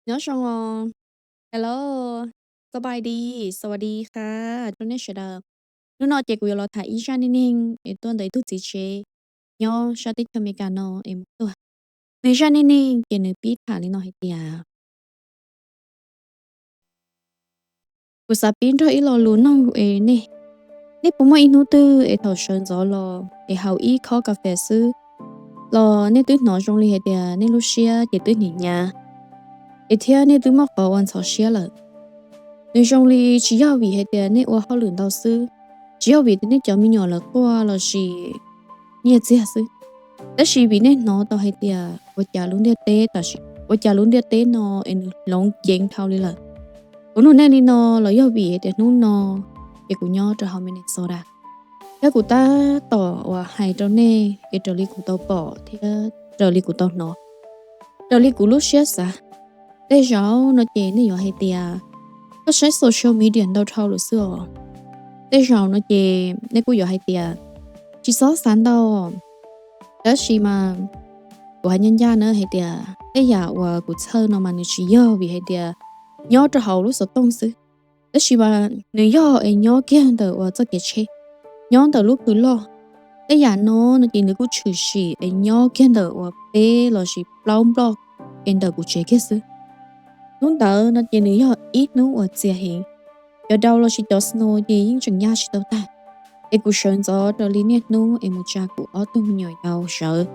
Nyob zoo os. Hello, ສະບາຍດີ, ສະຫວັດດີຄ່າ tuaj nej sawv daws. Hnub no ces kuv yuav los tham ib zaj neej neeg es tuaj ntawm ib tug txiv tsev nyob sab teb chaws Amelikas no es mus tuaj. Nws zaj neej neeg ces nws pib tham li no hais tias, kuv xav pib nrog ib lo lus noog es nej, nej puas muaj ib hnub twg es thaum sawv ntxov los es haus ib khob kas fes xwb los nej twb hnov zoo li hais tias nej lub siab ces twb hnyav hnyav, es thiab nej twb muaj qhov uas ntxhov siab lawm? Nws zoo li tsis yog vim hais tias nej ua hauj lwm ntau xwb, tsis yog vim tias nej cov me nyuam lawv quaj lossis nyiaj txiag xwb, tab sis vim nej hnov tau hais tias ua cas lub ntiaj teb tam sim, ua cas lub ntiaj teb no es nws hloov ceev dhau li lawm. Kuv nug nej li no los yog vim hais tias hnub no ces kuv nyob rau hauv Minnesota, thiab kuv tab tom uas hais rau nej es raws li kuv tau pom thiab raws li kuv tau hnov, raws li kuv lub siab xav. Tej zaum no ces nej yuav hais tias koj saib social media ntau dhau lawm xwb os. Tej zaum no ces nej kuj yuav hais tias tsis txhob xav ntau. Tab sis mas kuv hais ncaj ncaj na hais tias tej yam uas kuv txhawj no mas nws tsis yog vim hais tias nyob rau hauv lub xov tooj xwb, tab sis mas nws yog es nyob kiag ntawm uas txoj kev tsheb, nyob ntawm lub khw loj. Tej yam no no ces nws kuj tshwm sim es nyob kiag ntawm uas peb lossis plaub nploj es ntawm kuv tsev kiag xwb. Hnub ntawd no ces nws yog ib hnub uas txias heev, cov dau lossis cov snow ces yeej tseem ya tsis tau tag. Es kuv sawv ntxov raws li niaj hnub es mus tsa kuv ob tug me nyuam yaus sawv,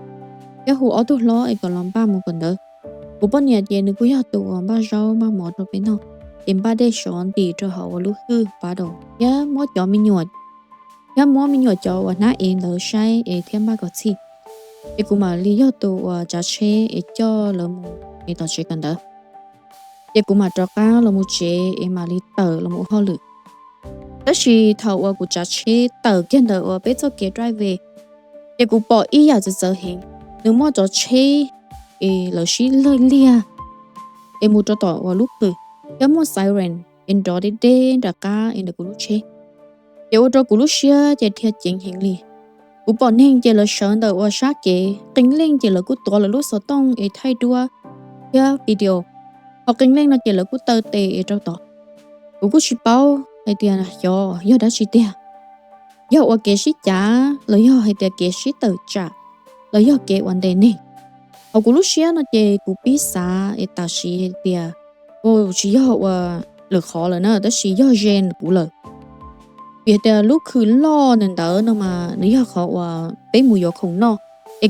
thiab hu ob tug hlob es kom los npaj mus kawm ntawv. Kuv poj niam ces nws kuj yog tus uas npaj zaub npaj mov rau peb noj, ces npaj dej sov ntim rau hauv ua lub hwj pab daus thiab muab cov me nyuam, thiab muab me nyuam cov uas hnab ev ntawd saib es thiab npaj kom txhij. Ces kuv mam li yog tus uas tsav tsheb es coj lawv mus es tom tsev kawm ntawv. Ces kuv mam rov qab los mus tsev es mam li tawm los mus ua hauj lwm. Tab sis thaum uas kuv tsav tsheb tawm kiag ntawm uas peb txoj kev driveway, ces kuv pom ib yam txawv txawv heev. Nws muaj cov tsheb es lawv sib lawg liag es mus rau tom uas lub khw, thiab muaj siren es nrov deb deb nram qab es ntawm kuv lub tsheb. Ces ua rau kuv lub siab ces dhia ceev heev li. Kuv pom neeg ces lawv sawv ntawm uas sab kev, qee leej ces lawv kuj tuav lawv lub xov tooj es thaij duab thiab video, ho qee leej no ces lawv kuj taw tes es rau tod. Kuv kuj tsis paub hais tias xyov yog dab tsi tiag, yog ua kev sib cav los yog hais tias kev sib tawm tsam los yog kev uas ntes neeg. Hauv kuv lub siab no ces kuv pib xav es tam sim hais tias, u, tsis yog ua lwm qhov lawm na, tab sis yog ze kuv lawm. Vim hais tias lub khw loj ntawm ntawd no mas nws yog qhov uas peb mus yuav khoom noj, es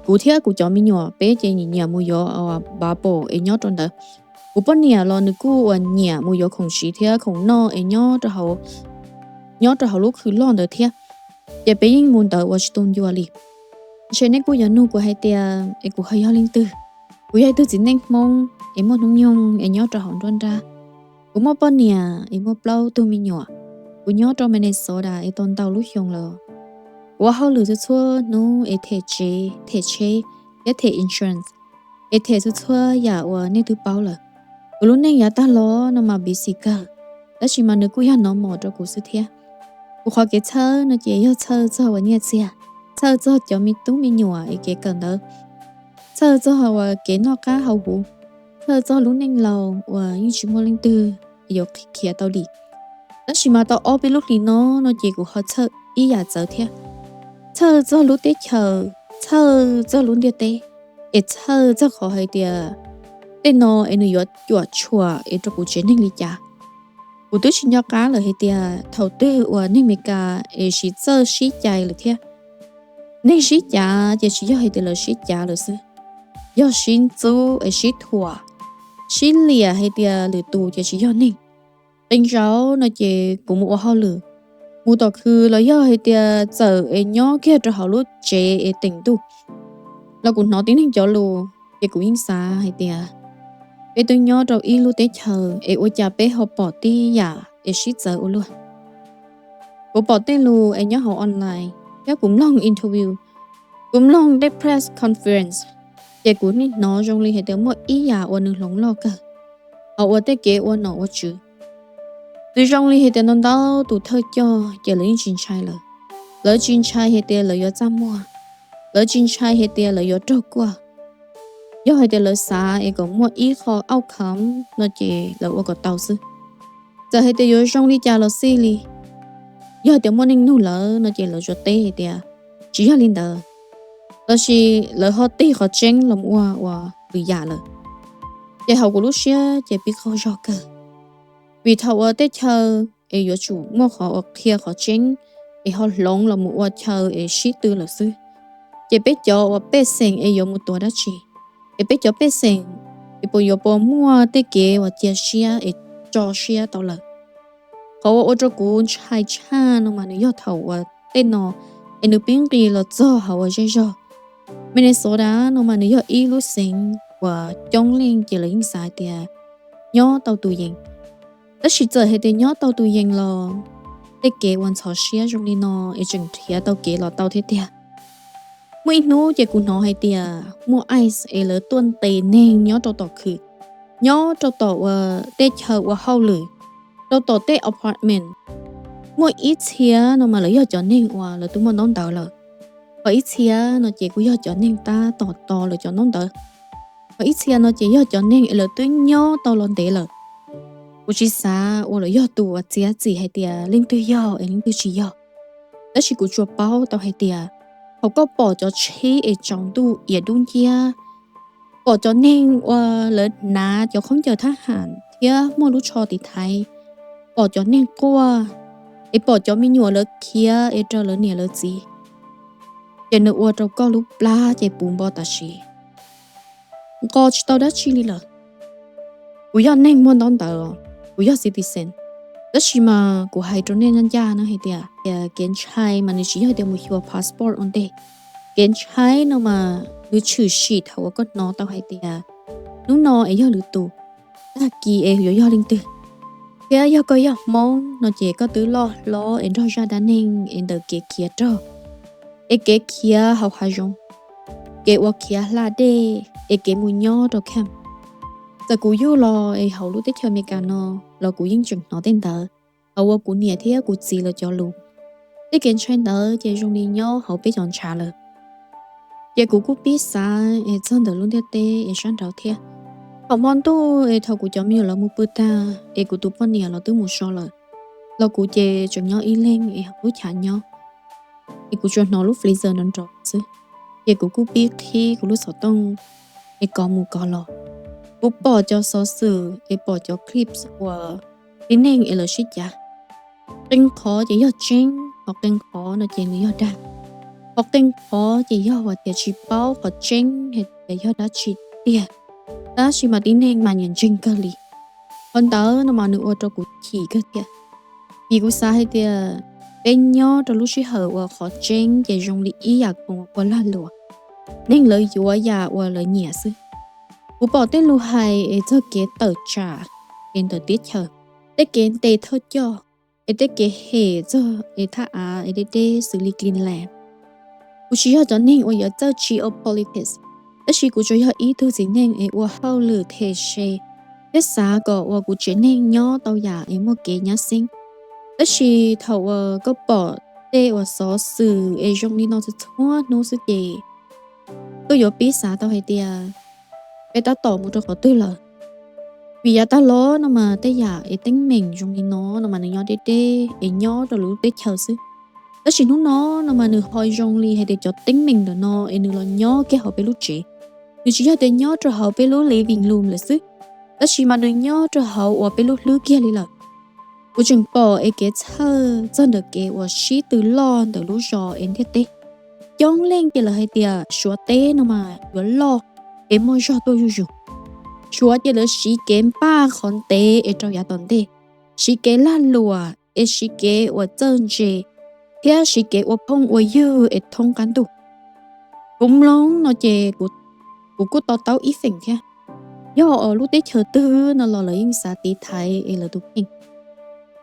kuv thiab kuv cov me nyuam peb ces nyiam nyiam mus yuav bubble es nyob rau ntawd. Kuv poj niam los nws kuj uas nyiam mus yuav khoom siv thiab khoom noj es nyob rau hauv, nyob rau hauv lub khw loj ntawd thiab. Ces peb yeej mus ntawd uas tsis tu ncua li. Ntshe nej kuj yuav nug kuv hais tias es kuv ho yog leej twg. Kuv yog ib tug txiv neej Hmoob es muaj hnub nyoog es nyob rau hauv nruab nrab. Kuv muaj poj niam es muaj plaub tug me nyuam. Kuv nyob rau Minnesota es tau ntau lub xyoo lawm. Kuv ua hauj lwm txhua txhua hnub es them tsev, them tsheb, thiab them insurance, es them txhua txhua yam uas nej twb paub lawm. Kuv lub neej yav tag los no mas busy kawg, tab sis mas nws kuj yog normal rau kuv xwb thiab. Kuv qhov kev txhawj no ces yog txhawj txog uas nyiaj txiag, txhawj txog cov me tub me nyuam es kev kawm ntawv, txhawj txog uas kev noj qab haus huv, txhawj txog lub neej laus uas yeej tsis muaj leej twg yuav khiav tau li. Tab sis mas tau ob peb lub hlis no no ces kuv ho txhawj ib yam txawv thiab. Txhawj txog lub teb chaws, txhawj txog lub ntiaj teb, es txhawj txog qhov hais tias tej no es nws yuav cuam tshuam es rau kuv tsev neeg li cas. Kuv twb tsis nco qab lawm hais tias thaum twg uas neeg Meskas es siv txawj sib cais lawm thiab. Neeg sib cav ces tsis yog hais tias lawv sib cav lawm xwb, yog sib ntxub es sib thuam, sib liam hais tias lwm tus ces tsis yog neeg. Qee zaum no ces kuv mus ua hauj lwm, mus tom khw los yog hais tias txawm es nyob kiag rau hauv lub tsev es teem ntuj los kuv hnov tib neeg cov lus, ces kuv yeej xav hais tias peb twb nyob rau ib lub teb chaws es ua cas peb ho pom tib yam es sib txawv ua luaj. Kuv pom tej lus es nyob hauv online, thiab kuv mloog interview, kuv mloog tej press conference, ces kuv nim hnov zoo li hais tias muaj ib yam uas nws hloov loj kawg hauv uas tej kev ua nom ua tswv. Nws zoo li hais tias ntau ntau tus thawj coj ces lawv yeej tsis ntshai lawm. Lawv tsis ntshai hais tias lawv yuav txaj muag, lawv tsis ntshai hais tias lawv yuav raug kuaj. Yog hais tias lawv xav es kom muaj ib qho outcome no ces lawv ua kom tau xwb. Txawm hais tias yuav zoo li cas los xij li, yog tias muaj neeg nug lawv no ces lawv tsuas teb hais tias tsis yog li ntawd, lossis lawv ho tig qhov tseeb los ua ua lwm yam lawm. Ces hauv kuv lub siab ces pib qaug zog kawg, vim thaum uas tej chaw es yuav tsum muaj qhov uas qhia qhov tseeb es ho hloov los mus ua chaw es sib tw lawm xwb, ces peb cov uas pej xeem es yuav mus tuav dab tsi, es peb cov pej xeem es puas yuav puas muaj tej kev uas cia siab es tso siab tau lawm. Qhov uas ua rau kuv ntshai tshaj no mas nws yog thaum uas tej no es nws pib nqis los txog hauv uas zej zog. Minnesota no mas nws yog ib lub xeev uas coob leej ces lawv yeej xav hais tias nyob tau tus yees. Tab sis txawm hais tias nyob tau tus yees los tej kev uas ntxhov siab zoo li no es tseem nrhiav tau kev los tau thiab tiag. Muaj ib hnub ces kuv hnov hais tias muaj ice es lawv tuaj ntes neeg nyob rau tom khw, nyob rau tom uas tej chaw ua hauj lwm, rau tom tej apartment. Muaj ib txhia no mas lawv yog cov neeg uas lawv twb muaj ntaub ntawv lawm, ho ib txhia no ces kuj yog cov neeg tab tom tos lawv cov ntaub ntawv, ho ib txhia no ces yog cov neeg es lawv twb nyob tau los ntev lawm. Kuv tsis xav ua los yog tus uas txiav txim hais tias leej twg yog es leej twg tsis yog, tab sis kuv tsuas paub tau hais tias thaum koj pom cov tsheb es tsaus ntuj iav dub nciab, pom cov neeg uas lawv hnav cov khaub ncaws thab ham thiab muaj lub tsho tiv thaiv, pom cov neeg quaj, es pom cov me nyuam lawv khiav es raws lawv niam lawv txiv, ces nws ua rau koj lub plab ces puv npo tam sim, nqos tsis tau dab tsi li lawm. Kuv yog neeg muaj ntaub ntawv, kuv yog citizen, tab sis mas kuv hais rau nej ncaj ncaj no hais tias, tias kev ntshai mas nws tsis yog tias mus xyuas passport ua ntej. Kev ntshai no mas nws tshwm sim thaum uas koj hnov tau hais tias hnub no es yog lwm tus, tag kis es yuav yog leej twg. Thiab yog koj yog Hmoob no ces koj twb loj hlob es nrog zaj dab neeg es ntawm kev khiav rog, es kev khiav hauv hav zoov, kev ua khiav hla dej, es kev mus nyob rau camp. Txawm kuv yug los es hauv lub teb chaws Amelikas no los kuv yeej tseem hnov tej ntawd hauv uas kuv niam thiab kuv txiv lawv cov lus. Tej kev ntshai ntawd ces zoo li nyob hauv peb cov ntshav lawm. Ces kuv kuj pib xav es txog ntawm lub ntiaj teb es sab nraud thiab. Thaum hmo ntuj es thaum kuv cov me nyuam lawv mus pw tag es kuv tus poj niam los twb mus so lawm, los kuv ces tseem nyob ib leeg es hauv lub chav nyob, es kuv tsuas hnov lub freezer nrov nrov xwb. Ces kuv kuj pib qhib kuv lub xov tooj es kov mus kov los. Kuv pom cov xov xwm es pom cov clips uas tib neeg es lawv sib cav. Qee qhov ces yog tseeb, ho qee qhov no ces nws yog dag, ho qee qhov ces yog hais tias tsis paub qhov tseeb hais tias yog dab tsi tiag, tab sis mas tib neeg mas nyiam ntseeg kawg li. Qhov ntawd no mas nws ua rau kuv chim kawg thiab, vim kuv xav hais tias peb nyob rau lub sij hawm uas qhov tseeb ces zoo li ib yam khoom ua lag luam, neeg lawv yuav yam uas lawv nyiam xwb. Kuv pom tej lus hais es txog kev tawm tsam es ntawm teb chaws, tej kev ntes thawj coj, es tej kev hem txog es thaj av es deb deb xws li Greenland. Kuv tsis yog cov neeg uas yuav txawj tsis ua politics, tab sis kuv tsuas yog ib tug txiv neej es ua hauj lwm them se thiab xav kom uas kuv tsev neeg nyob tau yam es muaj kev nyab xeeb. Tab sis thaum uas koj pom tej uas xov xwm es zoo li no txhua txhua hnub xwb ces koj yuav pib xav tau hais tias peb tab tom mus rau qhov twg lawm. Vim yav tag los no mas tej yam es teeb meem zoo li no no mas nws nyob deb deb es nyob rau lub teb chaws xwb. Tab sis hnub no no mas nws ho zoo li hais tias cov teeb meem ntawm no es nws los nyob kiag hauv peb lub tsev. Nws tsis yog tias nyob rau hauv peb lub living room lawm xwb, tab sis mas nws nyob rau hauv uas peb lub hlwb kiag li lawm. Kuv tseem pom es kev txhawj txog ntawm kev uas sib tw loj ntawm lub zos es ntiaj teb. Coob leej ces lawv hais tias Suav teb no mas yuav loj es muaj zog tuaj zuj zus. Suav ces lawv siv kev npaj qhov ntev es rau yav tom ntej, siv kev lag luam es siv kev uas txawj ntse, thiab siv kev ua phooj ua ywg es thoob qab ntuj. Kuv mloog no ces kuv kuj to taub ib feem thiab. Yog lub teb chaws twg no los lawv yeej xav tiv thaiv es lawv tus kheej.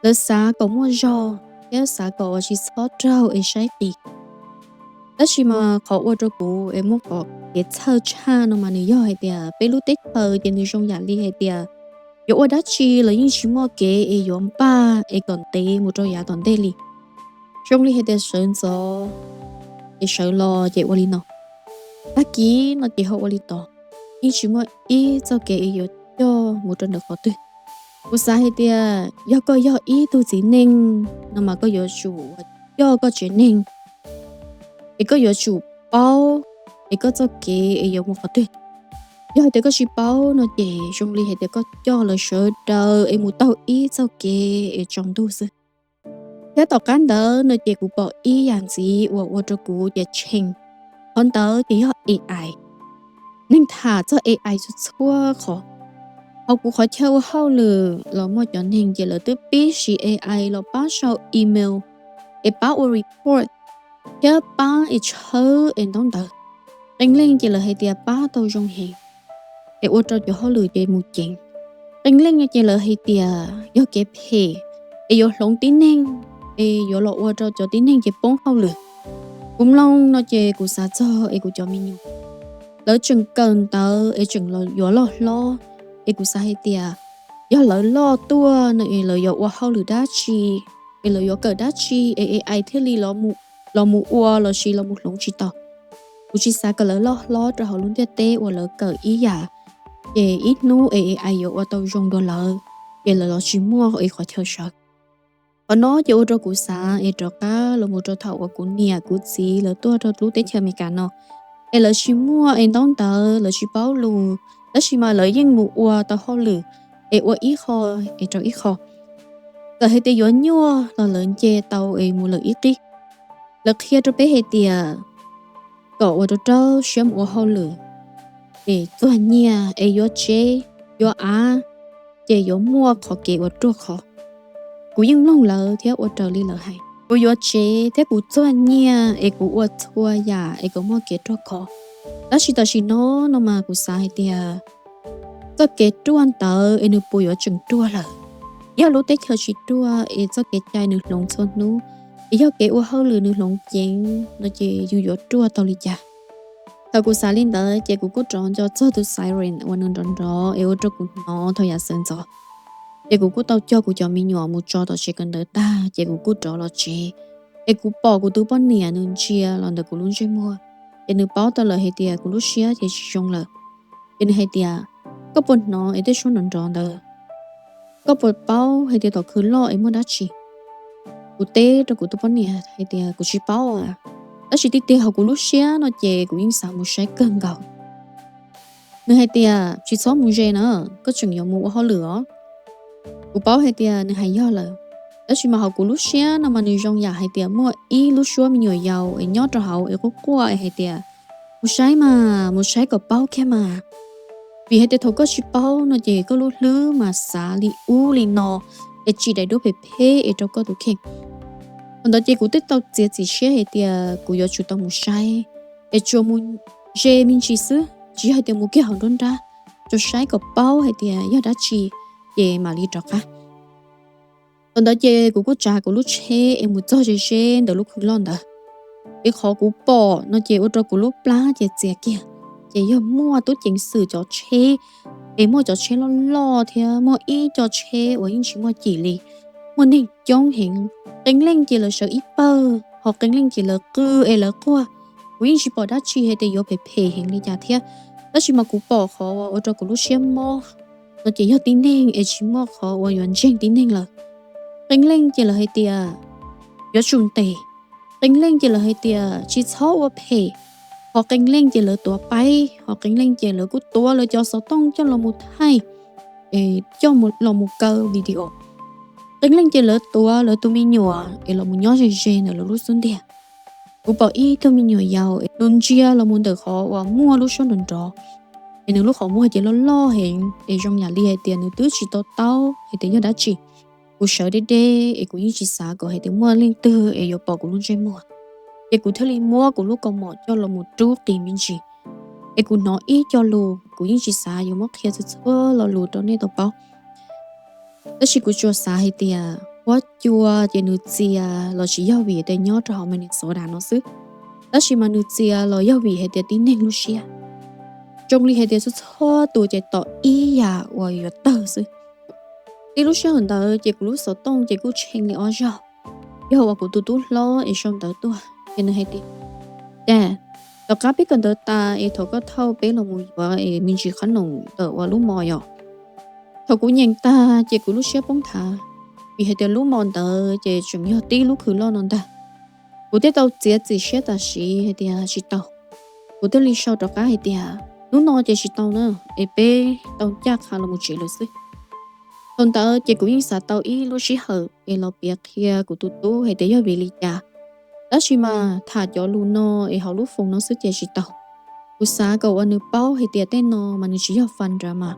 Lawv xav kom muaj zog thiab xav kom uas tsis txhob raug es saib qis. Tab sis mas qhov ua rau kuv es muaj qhov kev txhawj tshaj no mas nws yog hais tias peb lub teb chaws ces nws zoo yam li hais tias yuav ua dab tsi los yeej tsis muaj kev es yuav npaj es kom ntev mus rau yav tom ntej li. Zoo li hais tias sawv ntxov es sawv los ces ua li no, tag kis no ces ho ua li tod. yeej tsis muaj ib txoj kev es yuav coj mus rau ntawm qhov twg. Kuv xav hais tias yog koj yog ib tug txiv neej no mas koj yuav tsum coj koj tsev neeg es koj yuav tsum paub es koj txoj kev es yuav mus qhov twg. Yog hais tias koj tsis paub no ces zoo li hais tias koj coj lawv sawv daws es mus taug ib txoj kev es tsaus ntuj xwb. Thiab tom qab ntawd no ces kuv pom ib yam ntxiv uas ua rau kuv ces tshee, qhov ntawd ces yog A I. Neeg tham txog A I txhua txhua qhov. Hauv kuv qhov chaw ua hauj lwm los muaj cov neeg ces lawv twb pib siv A I los pab sau email es pab ua report thiab pab es tshawb es ntaub ntawv. Qee leej ces lawv hais tias pab tau zoo heev es ua rau cov hauj lwm ces mus ceev. Qee leej ces lawv hais tias yog kev phem es yuav hloov tib neeg es yuav los ua rau cov tib neeg ces poob hauj lwm. Kuv mloog no ces kuv xav txog es kuv cov me nyuam, lawv tseem kawm ntawv es tseem yuav loj hlob, es kuv xav hais tias yog lawv loj tuaj no es lawv yuav ua hauj lwm dab tsi, es lawv yuav kawm dab tsi es A I thiaj li los mus ua los sis los mus hloov tsis tau. Kuv tsis xav kom lawv loj hlob rau hauv lub ntiaj teb uas lawv kawm ib yam, ces ib hnub es A I yuav ua tau zoo dua lawv, ces lawv los tsis muaj es qhov chaw sawv. Qhov no ces ua rau kuv xav es rov qab los mus rau thaum uas kuv niam kuv txiv lawv tuaj rau lub teb chaws Amelikas no, es lawv tsis muaj es ntaub ntawv, lawv tsis paub lus, tab sis mas lawv yeej mus ua tau hauj lwm es ua ib qho es rau ib qho. Txawm hais tias yuav nyuaj los lawv nce tau es mus lawm ib qib. Lawv qhia rau peb hais tias kom ua rau rau siab mus ua hauj lwm es txuag nyiaj es yuav tsev, yuav av, ces yuav muaj qhov kev uas ruaj khov. Kuv yeej mloog lawv thiab ua raws li lawv hais. Kuv yuav tsev thiab kuv txuag nyiaj es kuv ua txhua yam es kom muaj kev ruaj khov. Tab sis tam sim no no mas kuv xav hais tias txoj kev ruaj ntawd es nws puas yuav tseem ruaj lawm? Yog lub teb chaws tsis ruaj es txoj kev cai nws hloov txhua hnub, es yog kev ua hauj lwm nws hloov ceev no ces yus yuav ruaj tau li cas? Thaum kuv xav li ntawd ces kuv kuj rov nco txog tus siren uas nws nrov nrov es ua rau kuv hnov thaum yav sawv ntxov. Ces kuv kuj tau coj kuv cov me nyuam mus tso tom tsev kawm ntawv tag ces kuv kuj rov los tsev. Es kuv pom kuv tus poj niam nws ntsia los ntawm kuv lub ntsej muag, ces nws paub tau lawm hais tias kuv lub siab ces tsis zoo lawm. Ces nws hais tias, koj puas hnov es tej suab nrov nrov ntawd? Koj puas paub hais tias tom khw loj es muaj dab tsi? Kuv teb rau kuv tus poj niam hais tias kuv tsis paub, tab sis tiag tiag hauv kuv lub siab no ces kuv yeej xav mus saib kawg nkaus. Nws hais tias tsis txhob mus ze na, koj tseem yuav mus ua hauj lwm os. Kuv paub hais tias nws hais yog lawm, tab sis mas hauv kuv lub siab no mas nws zoo yam hais tias muaj ib lub suab me nyuam yaus es nyob rau hauv es quaj quaj es hais tias mus saib mas, mus saib kom paub kiag mas. Vim hais tias thaum koj tsis paub no ces koj lub hlwb mas xav li ub li no es tsim daim duab phem phem es rau koj tus kheej. Thaum ntawd ces kuv twb tau txiav txim siab hais tias kuv yuav tsum tau mus saib, es tsuas mus ze me ntsis xwb, tsis yog hais tias mus kiag hauv nruab nrab, tsuas saib kom paub hais tias yog dab tsi ces mam li rov qab. Thaum ntawd ces kuv kuj tsav kuv lub tsheb es mus txog ze ze ntawm lub khw loj ntawd. Es qhov kuv pom no ces ua rau kuv lub plab ces txias kiag, ces yog muaj tub ceev xwm cov tsheb, es muaj cov tsheb loj loj thiab muaj ib co tsheb uas yeej tsis muaj cim li, muaj neeg coob heev. Qee leej ces lawv sawv ib pawg, ho qee leej ces lawv qw es lawv quaj. Kuv yeej tsis pom dab tsi hais tias yuav phem phem heev li cas thiab, tab sis mas kuv pom qhov uas ua rau kuv lub siab mob no ces yog tib neeg es tsis muaj qhov uas yuav ntseeg tib neeg lawm. Qee leej ces lawv hais tias yuav tsum ntes, qee leej ces lawv hais tias tsis txhob ua phem, ho qee leej ces lawv tuav paib, ho qee leej ces lawv kuj tuav lawv cov xov tooj coj los mus thaij, coj los mus kaw video. Qee leej ces lawv tuav lawv tus me nyuam es los mus nyob ze ze ntawm lawv lub xub ntiag. Kuv pom ib tug me nyuam yaus es nws ntsia los mus ntawm qhov uas muaj lub suab nrov nrov, es nws lub qhov muag ces loj loj heev es zoo yam li hais tias nws twb tsis to taub hais tias yog dab tsi. Kuv sawv deb deb es kuv yeej tsis xav kom hais tias muaj leej twg es yuav pom kuv lub ntsej muag, ces kuv thiaj li muab kuv lub kaus mom coj los mus rub qis me ntsis. Es kuv hnov ib co lus, kuv yeej tsis xav yuav muab qhia txhua txhua lo lus rau nej tau paub. Tab sis kuv tsuas xav hais tias huab cua ces nws txias los tsis yog vim tias nyob rau hauv Minnesota no xwb, tab sis mas nws txias los yog vim hais tias tib neeg lub siab zoo li hais tias txhua txhua tus ces tom ib yam uas yuav tawg xwb. Tib lub sij hawm ntawd ces kuv lub xov tooj ces kuj tshee li ob zaug. Yog uas kuv tus tub hlob es sau ntawv tuaj ces nws hais tias, Dad, Tom qab peb kawm ntawv tas es thaum koj thauj peb los mus yuav es me ntsis qhob noom ntawm uas lub mos yom. Thaum kuv nyeem tag ces kuv lub siab poob thav, vim hais tias lub mos ntawd ces tseem yog tib lub khw loj no ntag. Kuv thiaj tau txiav txim siab tam sim hais tias tsis tau. Kuv thiaj li sau rov qab hais tias hnub no ces tsis tau na, es peb tau ncaj qha los mus tsev lawm xwb. Thaum ntawd ces kuv yeej xav tau ib lub sij hawm es los piav qhia kuv tus tub hais tias yog vim li cas. Tab sis mas tham cov lus no es hauv lub foos no xwb ces tsis tau. Kuv xav kom uas nws paub hais tias tej no mas nws tsis yog fan drama,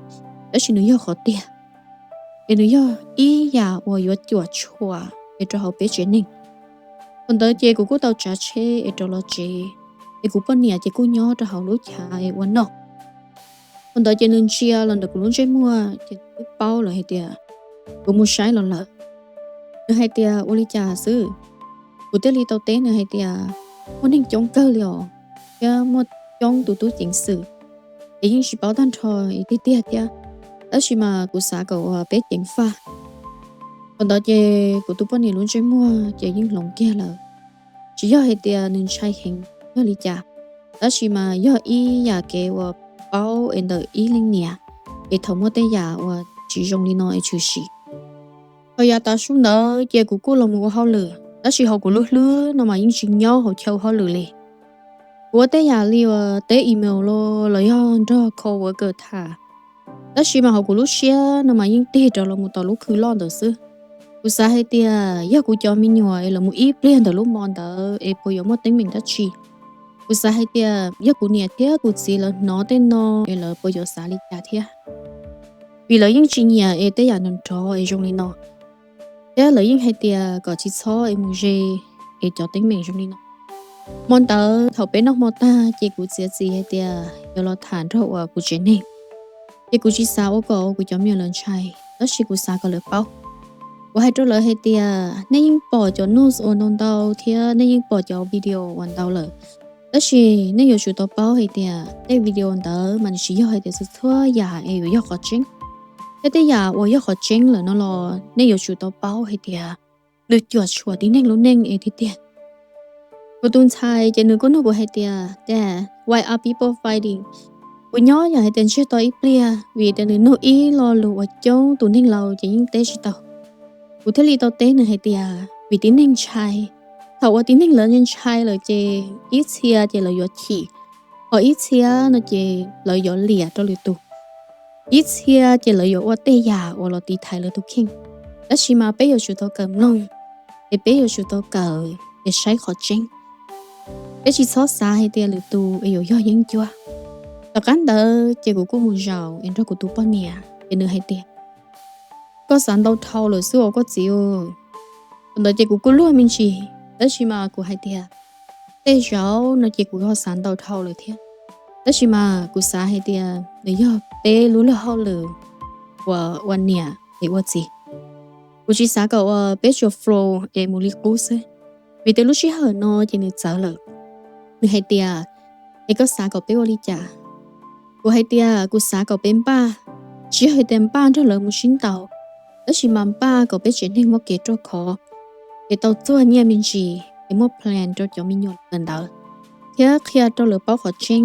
tab sis nws yog qhov tiag, es nws yog ib yam uas yuav cuam tshuam es rau hauv peb tsev neeg. Thaum ntawd ces kuv kuj tau tsav tsheb es rov los tsev, es kuv poj niam ces kuj nyob rau hauv lub chav es ua noj. Thaum ntawd ces nws ntsia los ntawm kuv lub ntsej muag ces nws twb paub lawm hais tias kuv mus saib los lawm. Nws hais tias ua li cas xwb, kuv thiaj li tau teb nws hais tias muaj neeg coob kawg li os, thiab muaj coob tus tub ceev xwm, es yeej tsis paub tag nrho tiag tiag thiab, tab sis mas kuv xav kom uas peb ceev faj. Thaum ntawd ces kuv tus poj niam lub ntsej muag ces yeej hloov kiag lawm. Tsis yog hais tias nws ntshai heev yog li cas, tab sis mas yog ib yam kev uas paub es ntawm ib leej niam, es thaum muaj tej yam uas tsis zoo li no es tshwm sim. Thaum yav tav su ntawd ces kuv kuj los mus ua hauj lwm, tab sis hauv kuv lub hlwb no mas yeej tsis nyob hauv chaw ua hauj lwm li. Kuv ua tej yam li uas teb email los los yog nrog coworker tham, tab sis mas hauv kuv lub siab no mas yeej tig rov los mus tom lub khw loj ntawd xwb. Kuv xav hais tias yog kuv cov me nyuam es lawv mus ib pliag ntawm lub mos ntawd es puas yuav muaj teeb meem dab tsi. Kuv xav hais tias yog kuv niam thiab kuv txiv lawv hnov tej no es lawv puas yuav xav li cas thiab, vim lawv yeej tsis nyiam es tej yam nrov nrov es zoo li no, thiab lawv yeej hais tias kom tsis txhob es mus ze es cov teeb meem zoo li no. Hmo ntawd thaum peb noj hmo tag ces kuv txiav txim hais tias yuav los tham nrog uas kuv tsev neeg. Ces kuv tsis xav ua kom kuv cov me nyuam lawv ntshai, tab sis kuv xav kom lawv paub. Kuv hais rau lawv hais tias nej yeej pom cov news uas ntau ntau thiab nej yeej pom cov video uas ntau lawm, tab sis nej yuav tsum tau paub hais tias tej video ntawd mas nws tsis yog hais tias txhua txhua yam es yuav yog qhov tseeb. Thiab tej yam uas yog qhov tseeb lawm no los nej yuav tsum tau paub hais tias nws cuam tshuam tib neeg lub neej es tiag tiag. Kuv tus ntxhais ces nws kuj nug kuv hais tias, Dad, why are people fighting? Kuv nyob yam hais tias ntsiag to ib pliag, vim tias nws nug ib lo lus uas coob tus neeg laus ces yeej teb tsis tau. Kuv thiaj li tau teb nws hais tias vim tib neeg ntshai. Thaum uas tib neeg lawv ntshai lawm ces ib txhia ces lawv yuav chim, ho ib txhia no ces lawv yuav liam rau lwm tus, ib txhia ces lawv yuav ua tej yam uas los tiv thaiv lawv tus kheej. Tab sis mas peb yuav tsum tau kawm mloog, es peb yuav tsum tau kawm es saib qhov tseeb. Peb tsis txhob xav hais tias lwm tus es yuav yog yeeb ncuab. Tom qab ntawd ces kuv kuj mus zaum es nrog kuv tus poj niam ces nws hais tias, Koj xav ntau dhau lawm xwb os koj txiv. Thaum ntawd ces kuv kuj luag me ntsis, tab sis mas kuv hais tias tej zaum no ces kuv ho xav ntau dhau lawm thiab. Tab sis mas kuv xav hais tias nws yog peb lub luag hauj lwm uas ua niam es ua txiv. Kuv tsis xav kom uas peb tsuas flow es mus li qub xwb, vim tias lub sij hawm no ces nws txawv lawm. Nws hais tias, Es koj xav kom peb ua li cas? Kuv hais tias kuv xav kom peb npaj, tsis yog hais tias npaj nrog lawv mus sib ntaus, tab sis mas npaj kom peb tsev neeg muaj kev ruaj khov, es tau txuag nyiaj me ntsis, es muaj plan rau cov me nyuam lawm ntawd, thiab qhia rau lawv paub qhov tseeb,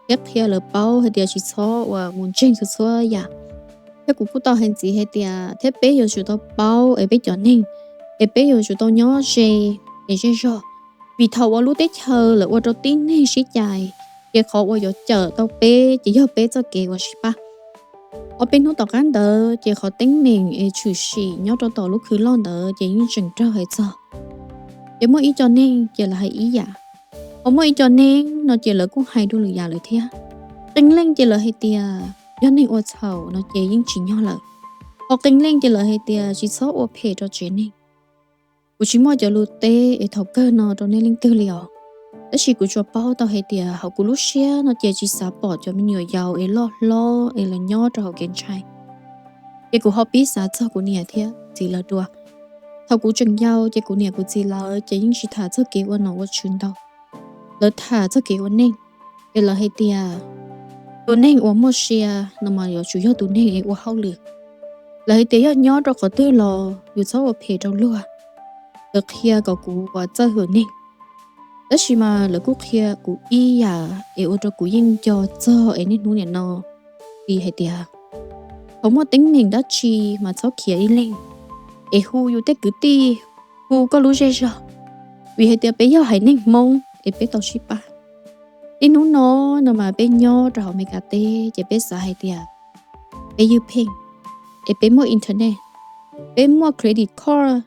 thiab qhia lawv paub hais tias tsis txhob uas mus ntseeg txhua txhua yam, thiab kuv kuj tau hais ntxiv hais tias thiab peb yuav tsum tau paub es peb cov neeg, es peb yuav tsum tau nyob ze es zej zog, vim thaum uas lub teb chaws lawv ua rau tib neeg sib cais, ces qhov uas yuav cawm tau peb ces yog peb txoj kev uas sib pab. Ob peb hnub tom qab ntawd ces qhov teeb meem es tshwm sim nyob rau tom lub khw loj ntawd ces yeej tseem raug hais txog. Ces muaj ib co neeg ces lawv hais ib yam, ho muaj ib co neeg no ces lawv kuj hais dua lwm yam lawm thiab. Qee leej ces lawv hais tias yog neeg ua txhaum no ces yeej tsim nyog lawm, ho qee leej ces lawv hais tias tsis txhob ua phem rau tsev neeg. Kuv tsis muaj cov lus teb es thaum kawg no rau nej leej twg li os, tab sis kuv tsuas paub tau hais tias hauv kuv lub siab no ces tsis xav pom cov me nyuam yaus es loj hlob es lawv nyob rau hauv kev ntshai. Ces kuv ho pib xav txog kuv niam thiab txiv lawv dua. Thaum kuv tseem yau ces kuv niam kuv txiv lawv ces yeej tsis tham txog kev ua nom ua tswv ntau, lawv tham txog kev ua neej. Ces lawv hais tias tus neeg uas muaj sia no mas yuav tsum yog tus neeg es ua hauj lwm. Lawv hais tias yog nyob rau qhov twg los yus txhob ua phem rau luag. Lawv qhia kom kuv uas txawj hwm neeg. Tab sis mas lawv kuj qhia kuv ib yam es ua rau kuv yeej nco txog es niaj hnub niam no li hais tias, thaum muaj teeb meem dab tsi mas txhob khiav ib leeg, es hu yus tej kwv tij, hu koj lub zej zog, vim hais tias peb yog haiv neeg Hmoob es peb tau sib pab. Ib hnub no no mas peb nyob rau hauv Meskas teb ces peb xav hais tias peb ywj pheej, es peb muaj internet, peb muaj credit card,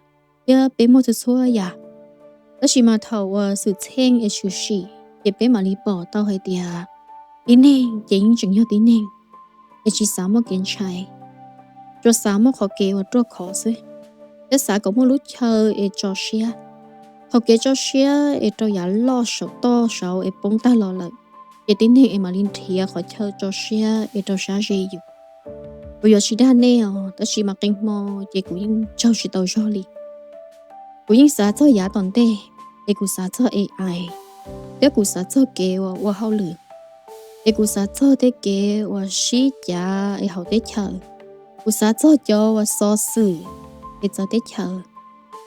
thiab peb muaj txhua txhua yam. Tab sis mas thaum uas xwm txheej es tshwm sim ces peb mam li pom tau hais tias tib neeg ces yeej tseem yog tib neeg, es tsis xav muaj kev ntshai, tsuas xav muaj qhov kev uas ruaj khov xwb, thiab xav kom muaj lub chaw es tso siab. Thaum kev tso siab es rau yav loj saum toj saud es poob tag los lawm, ces tib neeg es mam li nrhiav qhov chaw tso siab es rau sab ze yus. Kuv yuav tsis dag nej os, tab sis mas qee hmo ces kuv yeej tsaug tsis tau zog li. Kuv yeej xav txog yav tom ntej, es kuv xav txog A I, thiab kuv xav txog kev uas ua hauj lwm, es kuv xav txog tej kev uas sib cav es hauv teb chaws. Kuv xav txog cov uas xov xwm es txawv teb chaws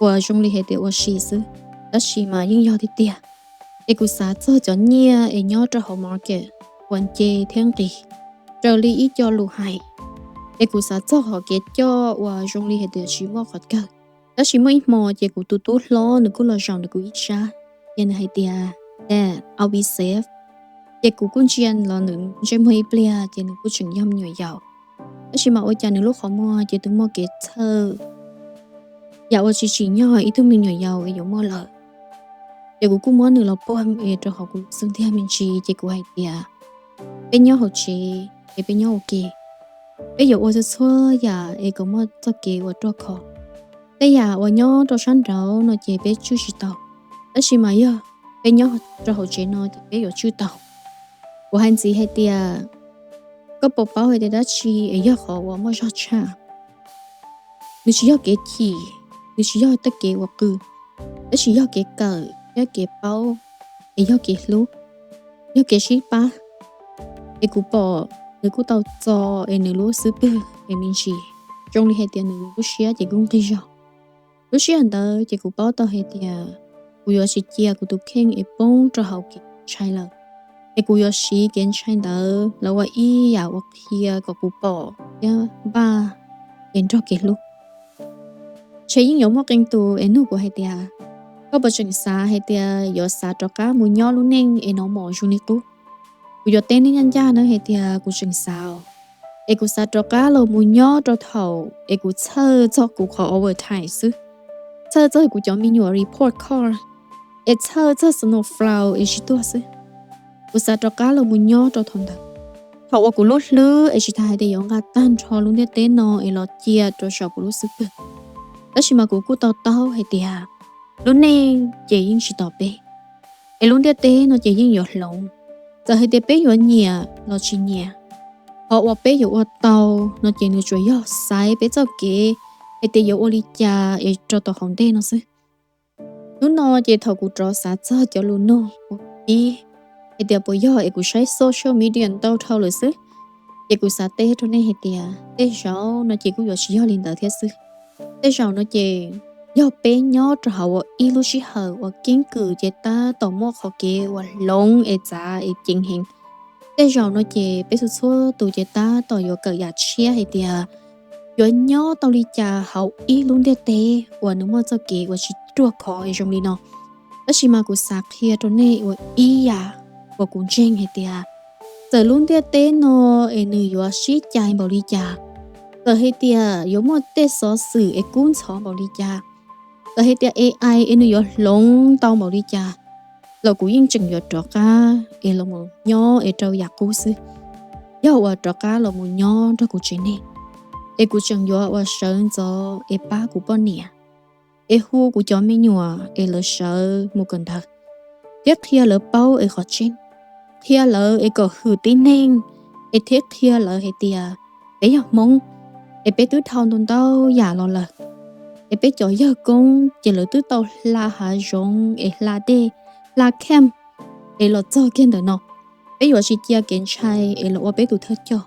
uas zoo li hais tias ua si xwb, tab sis mas yeej yog tiag tiag. Es kuv xav txog cov nyiaj es nyob rau hauv market uas nce thiab nqis raws li ib co lus hais. Es kuv xav txog qhov kev coj uas zoo li hais tias tsis muaj qhov kawg. Tab sis muaj ib hmo ces kuv tus tub hlob nws kuj los zaum ntawm kuv ib sab, ces nws hais tias, Dad, I'll be safe. Ces kuv kuj ntsia los nws ntsej muag ib pliag ces nws kuj tseem yog me nyuam yaus, tab sis mas ua cas nws lub qhov muag ces twb muaj kev txhawj yam uas tsis tsim nyog ib tug me nyuam yaus es yuav muaj lawm. Ces kuv kuj muab nws los puag rau hauv kuv xub ntiag me ntsis ces kuv hais tias, peb nyob hauv tsev es peb nyob ua ke, peb yuav ua txhua txhua yam es kom muaj txoj kev uas ruaj khov. Tej yam uas nyob rau sab nraud no ces peb tswj tsis tau, tab sis mas yog peb nyob rau hauv tsev no ces peb yuav tswj tau. Kuv hais ntxiv hais tias, koj puas paub hais tias dab tsi es yog qhov uas muaj zog tshaj? Nws tsis yog kev chim, nws tsis yog tej kev ua qw, tab sis yog kev kawm thiab kev paub, es yog kev hlub, yog kev sib pab. Es kuv pom nws kuj tau txo es nws lub xub pwg es me ntsis, zoo li hais tias nws lub siab ces kuj nqig zog. Lub sij hawm ntawd ces kuv paub tau hais tias kuv yuav tsis cia kuv tus kheej es poob rau hauv kev ntshai lawm, es kuv yuav siv kev ntshai ntawd los ua ib yam uas qhia kom kuv pom thiab npaj es nrog kev hlub. Ntshe yeej yuav muaj qee tus es nug kuv hais tias, koj puas tseem xav hais tias yuav xav rov qab mus nyob lub neej es no mos zoo li qub? Kuv yuav teb nej ncaj ncaj na hais tias kuv tseem xav, es kuv xav rov qab los mus nyob rau thaum es kuv txhawj txog kuv qhov overtime xwb, txhawj txog kuv cov me nyuam report card, es txhawj txog snowfall es tsis tuag xwb. Kuv xav rov qab los mus nyob rau thaum ntawd, thaum uas kuv lub hlwb es tsis tas hais tias yuav nqa tag nrho lub ntiaj teb no es los cia rau saum kuv lub xub pwg. Tab sis mas kuv kuj to taub hais tias lub neej ces yeej tsis tos peb, es lub ntiaj teb no ces yeej yuav hloov, txawm hais tias peb yuav nyiam los tsis nyiam. Qhov uas peb yuav ua tau no ces nws tsuas yog xaiv peb txoj kev hais tias yuav ua li cas es rau tom hauv ntej no xwb. Hnub no ces thaum kuv rov xav txog cov lus nug ib hais tias puas yog es kuv saib social media ntau dhau lawm xwb, ces kuv xav teb rau nej hais tias tej zaum no ces kuj yuav tsis yog li ntawd thiab xwb. Tej zaum no ces yog peb nyob rau hauv ua ib lub sij hawm uas keeb kwm ces tab tom muaj qhov kev uas hloov es txav es ceev heev. Tej zaum no ces peb txhua txhua tus ces tab tom yuav kawm yam tshiab hais tias yuav nyob tau li cas hauv ib lub ntiaj teb uas nws muaj txoj kev uas tsis ruaj khov zoo li no. Tab sis mas kuv xav qhia rau nej ua ib yam uas kuv ntseeg hais tias txawm lub ntiaj teb no es nws yuav sib cais npaum li cas, txawm hais tias yuav muaj tej xov xwm es kub ntxhov npaum li cas, txawm hais tias A I es nws yuav hloov tau npaum li cas, los kuv yeej tseem yuav rov qab es los mus nyob es rau yam qub xwb. Yog uas rov qab los mus nyob nrog kuv tsev neeg, es kuv tseem yuav uas sawv ntxov es pab kuv poj niam, es hu kuv cov me nyuam es lawv sawv mus kawm ntawv, thiab qhia lawv paub es qhov tseeb, qhia lawv es kom hwm tib neeg, es thiab qhia lawv hais tias peb yog Hmoob, es peb twb dhau ntau ntau yam los lawm, es peb cov yawg koob ces lawv twb tau hla hav zoov es hla dej, hla camp, es los txog kiag ntawm no. Peb yuav tsis cia kev ntshai es los ua peb tus thawj coj.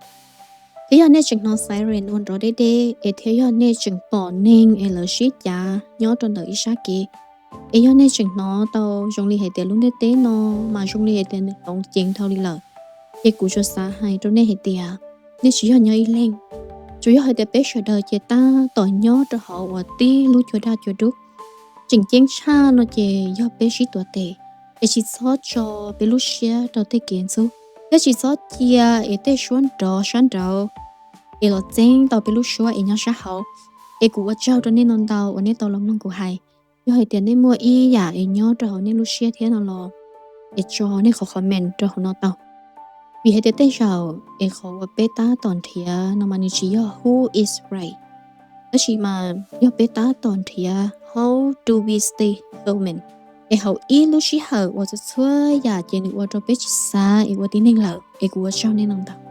Thiab yog nej tseem hnov siren ua nrov deb deb es thiab yog nej tseem pom neeg es lawv sib cav nyob rau ntawm ib sab kev, Es yog nej tseem hnov tau zoo li hais tias lub ntiaj teb no mas zoo li hais tias nws hloov ceev dhau li lawm, ces kuv tsuas xav hais rau nej hais tias nej tsis yog nyob ib leeg. Tsuas yog hais tias peb sawv daws ces tab tom nyob rau hauv uas tib lub cua daj cua dub. Tseem ceeb tshaj no ces yog peb sib tuav tes, es tsis txhob tso peb lub siab rau tej kev ntxub, thiab tsis txhob cia es tej suab nrov sab nraud es los txeeb tau peb lub suab es nyob sab hauv. Es kuv ua tsaug rau nej no ntau uas nej tau los mloog kuv hais. Yog hais tias nej muaj ib yam es nyob rau hauv nej lub siab thiab no los, es tso nej qhov comment rau hauv no tau. Vim hais tias tej zaum es qhov uas peb tab tom nrhiav no mas nws tsis yog who is right, tab sis mas yog peb tab tom nrhiav how do we stay human. Es hauv ib lub sij hawm uas txhua txhua yam ces nws ua rau peb tsis xav es ua tib neeg lawm, es kuv ua tsaug nej no ntau.